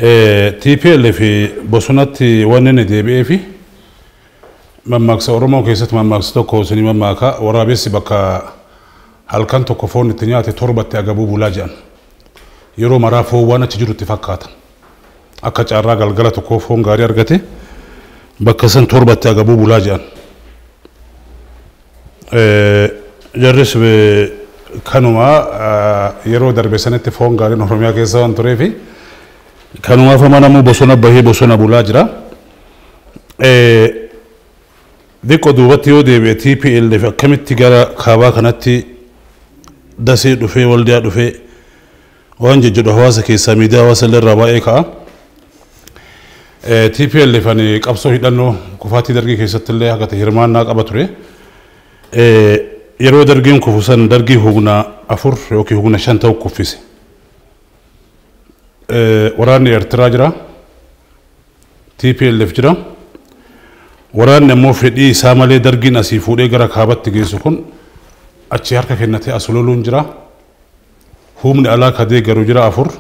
TPLF bosonatti waan inni deebi'ee fi mammaaksa Oromoo keessatti mammaaksa tokko isinii mammaaka waraabessi bakka halkan tokko foon itti nyaate torbatti agabuu bulaa jedhan. Yeroo maraa foon waan achi jiru itti fakkaata. Akka carraa galgala tokko foon gaarii argate bakka san torbatti agabuu bulaa jedhan. Jarris kanuma yeroo darbe sanatti foon gaariin Oromiyaa keessa waan tureefi kanumaaf amanamuu bosona bahee bosona bulaa jira. Xiqqoo duubatti yoo deebi'e TPLF akkamitti gara kaabaa kanatti dasee dhufee waldiyaa dhufee waan jejjedhu hawaasa keessaa miidiyaa hawaasa illee irraa baay'ee ka'a. TPLF ani qabsoo hidhannoo kufaatii dargii keessatti illee haga ta'e hirmaannaa qaba ture. Yeroo dargiin kufu san dargii humna 4 yookiin humna 5 ta'u kuffise. Waraanni Eertiraa jira. TPLF jira. Waraanni ammoo fedhii isaa malee dargiin asii fuudhee gara kaabatti geessu kun achi harka kennatee as loluun jira. Humni alaa kadee garuu jira 4.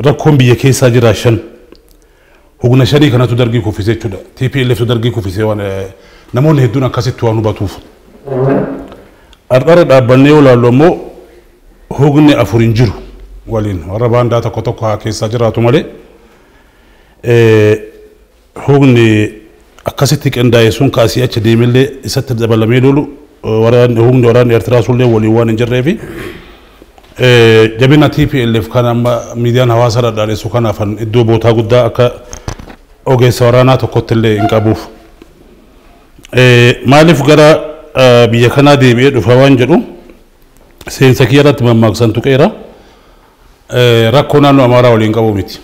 Rakkoon biyya keessaa jira 5. Humna 5 kanatu dargii kuffise jechuudha. TPLF dargii kuffise waan namoonni hedduun akkasitti waan hubatuuf. Har'ara dhaabbannee yoo ilaallu ammoo humni 4 hin jiru waliin warra baandaa tokko tokko haa keessaa jiraatu malee humni akkasitti qindaa'e sun kaasii achi deemellee isatti dabalamee lolu humni waraanni Eertiraa sullee waliin waan hin jirreefi jabina TPLF kan amma miidiyaan hawaasa dhadhaadheessu kanaaf iddoo bootaa guddaa akka ogeessa waraanaa tokkotti illee hin qabuuf. Maaliif gara biyya kanaa deebi'ee dhufa waan jedhu seensa kiyya irratti mammaaksan tuqeera. Rakkoo naannoo Amaaraa waliin qabu miti.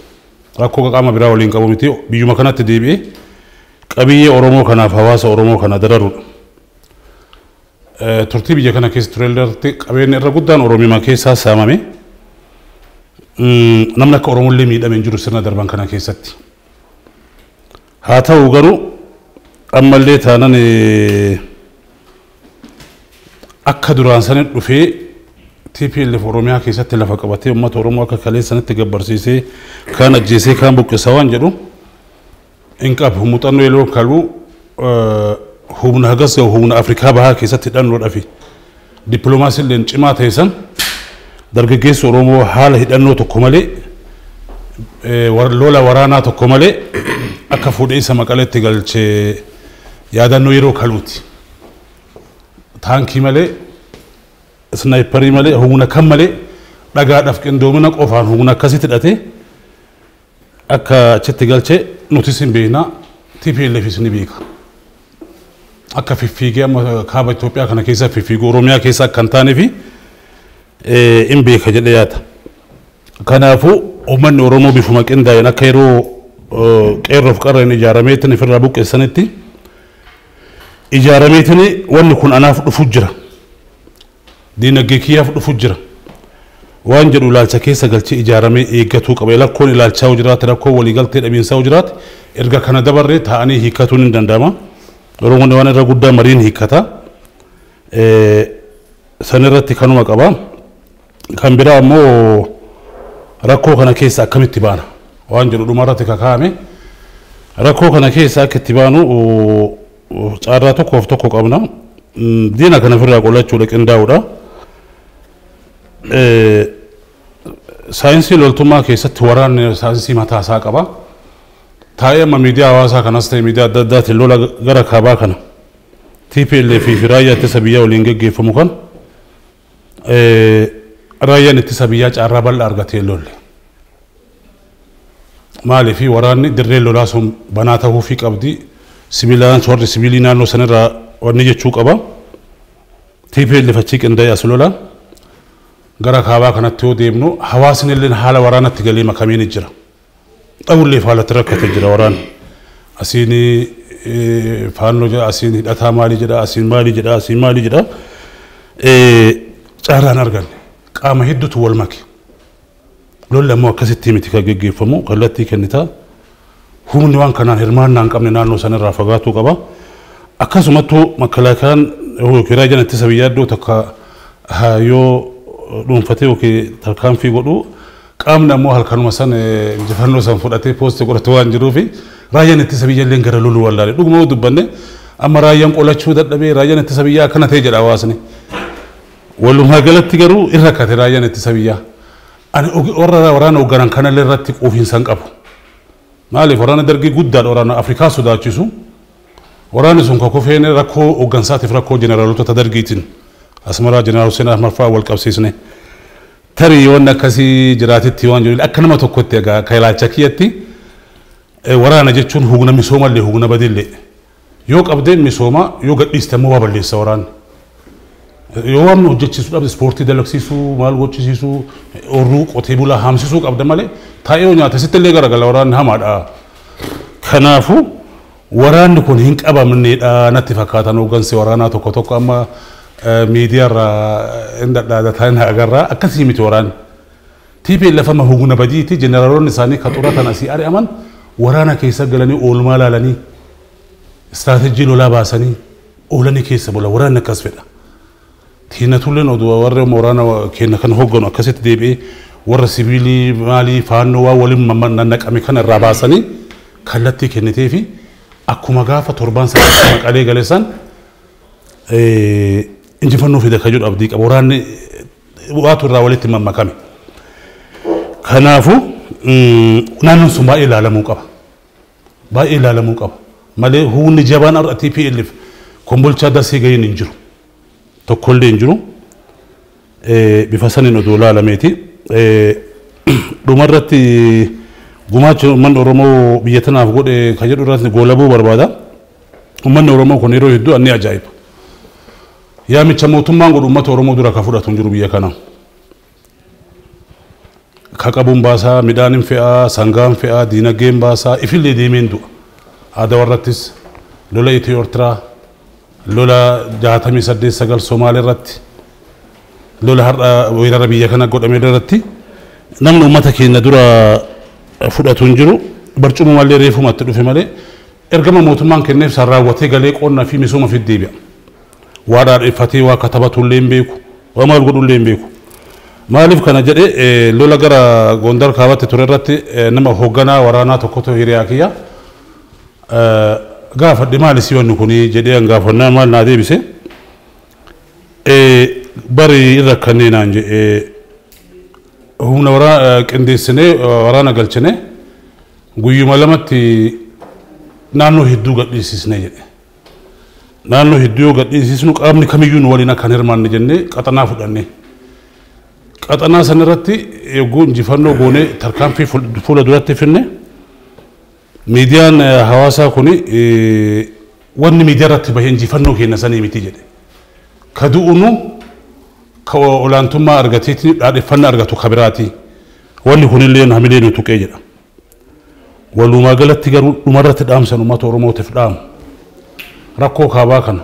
Rakkoo qaama biraa waliin qabu miti. Biyyuma kanatti deebi'ee qabiyyee Oromoo kanaaf hawaasa Oromoo kana dararuudha. Turtii biyya kana keessa ture irratti qabeenya irra guddaan Oromiyaa keessaa saamame. Namni akka Oromollee miidhame hin jiru sirna darban kana keessatti. Haa ta'u garuu ammallee taanan akka duraan sanii dhufee TPLF Oromiyaa keessatti lafa qabatee uummata Oromoo akka kalee sanatti gabbarsiisee kaan ajjeesee kaan buqqisa waan jedhu hin qabu. Muuxannoo yeroo kaluu humna hagas gahu humna Afrikaa bahaa keessatti hidhannoodhaa fi dippiloomaasii illee cimaa ta'e san dargaggeessi Oromoo haala hidhannoo tokko malee lola waraanaa tokko malee akka fuudhee isa Maqaleetti galchee yaadannoo yeroo kaluuti. Taankii malee snaayiparii malee humna kam malee dhagaadhaaf qindoomina qofaan humna akkasitti hidhatee akka achitti galchee nutis hin beekna TPLFis ni beeka. Akka fiffiigee amma kaaba Itoophiyaa kana keessa fiffiiguu Oromiyaa keessa akka hin taanee fi hin beeka jedhee yaada. Kanaafuu uummanni Oromoo bifuma qindaa'een akka yeroo qeerroof qarreen ijaarameetiin ofirraa buqqeessanitti ijaarameetiin wanni kun anaaf dhufu jira. Diinagdee kiyyaaf dhufu jira. Waan jedhu ilaalcha keessa galchee ijaaramee eeggatuu qaba. Lakkoon ilaalchaa yoo jiraate rakkoo waliigaltee dhabiinsaa yoo jiraate erga kana dabarree taa'anii hiikkatuun hin danda'ama. Oromoon waan irra guddaa mariin hiikkata. San irratti kanuma qaba. Kan biraa ammoo rakkoo kana keessa akkamitti baana waan jedhu dhumarratti kakaa'ame. Rakkoo kana keessa akka itti baanu carraa tokkoof tokko qabna. Diina kana ofirraa qolachuudha qindaa'uudha. Saayinsii loltummaa keessatti waraanni saayinsii mataa isaa qaba. Taa'ee amma miidiyaa hawaasaa kanas ta'e miidiyaa adda addaatiin lola gara kaabaa kana TPLF fi raayyaa ittisa biyyaa waliin geggeeffamu kan raayyaan ittisa biyyaa carraa bal'aa argatee lolle. Maaliif waraanni dirree lolaa sun banaa ta'uufii qabdi. Sibiilaan warri sibiilii naannoo sanarraa wanni jechuu qaba. TPLF achii qindaa'ee as lola. Gara kaabaa kanatti yoo deemnu hawaasni illee haala waraanatti galee makameen jira. Xawulleef haalatti rakkate jira waraanni. Asiin faannoo jedha, asiin hidhataa maalii jedha, asiin maalii jedha, asiin maalii jedha. Carraan arganne qaama hedduutu wal make. Lolli ammoo akkasitti miti kan geggeeffamu kallattii kennitaa. Humni waan kanaan hirmaannaa hin qabne naannoo sanarraa fagaatuu qaba. Akkasumattuu makalaakaan yookiin raayyaan ittisa biyyaa iddoo takka yoo dhuunfatee yookiin tarkaanfii godhu Qaamni ammoo halkanuma san injifannoo san fudhatee poostii godhatu waan jiruufi raayyaan ittisa biyya illee gara loluu wallaale. Dhuguma yoo dubbanne amma raayyaan qolachuu dadhabee raayyaan ittisa biyyaa akkana ta'e jedha hawaasni. Walumaa galatti garuu irra rakkate raayyaan ittisa biyyaa. Ani warra waraana hoogganan kanallee irratti quufinsa hin qabu. Maaliif waraana dargii guddaadha waraana Afrikaa sodaachisu. Waraanni sun kan kufeen rakkoo hooggansaatiif rakkoo jeneraalota dargiitiin Asmaraa jeneraal Hussein Ahmad fa'aa wal qabsiisne. Tarii wanni akkasii jiraatitti waan jiru akka nama tokkotti egaa ka ilaalcha kiyyatti waraana jechuun humna misoomallee humna badillee yoo qabdeen misooma yoo gadhiiste immoo waa balleessa waraanni. Yoo waan hojjechiisuu dhabde ispoortii dalagsiisuu maal gochisiisuu horruu qotee bulaa haamsisuu qabda malee taa'ee yoo nyaate sitti illee garagala waraanni hamaadha. Kanaafuu waraanni kun hin qabamneedha natti fakkaatan hooggansi waraanaa tokko tokko amma miidiyaa irraa hin dhadhaadataa hin agarraa akkasii miti waraanni. TPLF amma humna badiiti jeneraalonni isaanii ka xuratan asii ari'aman waraana keessa galanii oolmaa laalanii istiraatejii lolaa baasanii oolanii keessa bula waraanni akkas fedha. Tiinatulleen oduu warra waraana keenya kan hoogganu akkasitti deebi'ee warra sibiilii maalii faannoo waa waliin nannaqame kana irraa baasanii kallattii kennitee fi akkuma gaafa torbaan sana maqalee gale san injifannoo fida kan jedhu abdii qaba. Waraanni waatu irraa walitti mammakame. Kanaafuu naannoon sun baay'ee ilaalamuu qaba. Baay'ee ilaalamuu qaba. Malee humni jabaan har'a TPLF Kombolchaa Dasee gahiin hin jiru. Tokkollee hin jiru. Bifa saniin oduu ilaalameeti. Dhumarratti gumaacha uummanni Oromoo biyya tanaaf godhe kan jedhu irratti goolabuu barbaada. Uummanni Oromoo kun yeroo hedduu ni ajaa'iba. Yaamicha mootummaan godhu uummata Oromoo dura kan fudhatu hin jiru biyya kana. Ka qabuun baasaa, midhaan hin fe'aa, sangaan fe'aa, diinagdeen baasaa, ifillee deemeen du'a. Aadaa warrattis lola Itiyoo Eertiraa, lola 68 9 Somaalee irratti, lola har'a weerara biyya kana godhame irratti namni uummata keenya dura fudhatu hin jiru. Barcuma malee reefumatti dhufe malee ergama mootummaan kenneef san raawwatee galee qonna fi misooma fi deebi'a. Waa dhaadheeffatee waa katabatu illee hin beeku, waa maal godhu illee hin beeku. Maaliif kana jedhee lola gara Gondar kaabatti ture irratti nama hoogganaa waraanaa tokkotu hiriyaa kiyya. Gaafadhe maali si wanni kuni jedhee an gaafannaa maal naa deebise. Bari irra kanneen naan jedhee humna waraana qindeessinee waraana galchine guyyuma lamatti naannoo hedduu gadhiisisne jedhe. Naannoo hedduu yoo gadhiisisnu qaamni kamiyyuu nu waliin akka hin hirmaanne jennee qaxanaa fudhanne. Qaxanaa sana irratti yogguu injifannoo goonee tarkaanfii fuula duratti finne miidiyaan hawaasaa kuni wanni miidiyaa irratti bahee injifannoo keenya sanii miti jedhe. Ka du'unu ka olaantummaa argateetiin dhaadheffannaa argatu ka biraati. Wanni kunillee hamilee nu tuqee jedha. Walumaa galatti garuu dhumarratti dhaamsan uummata Oromootiif dhaamu. Rakkoo kaabaa kana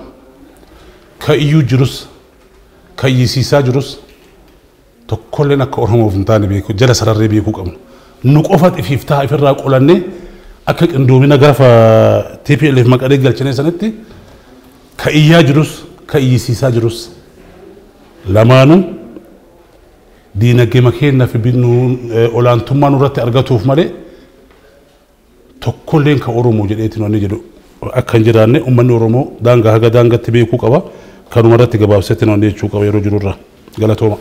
ka iyyuu jirus ka iyyisiisaa jirus tokkolleen akka Oromoof hin taane beeku jala sararree beekuu qabna. Nu qofa ifiif ta'a ifirraa qolannee akka qindoomina gaafa TPLF maqalee galchine sanitti ka iyyaa jirus ka iyyisiisaa jirus lamaanuu diinagdee keenya fi olaantummaa nurratti argatuuf malee tokkolleen ka Oromoo jedheetiin wanni jedhu akka hin jiraanne uummanni Oromoo daangaa haga daangaatti beekuu qaba. Kanuma irratti gabaabsetti wanni jechuu qaba yeroo jirurra. Galatooma.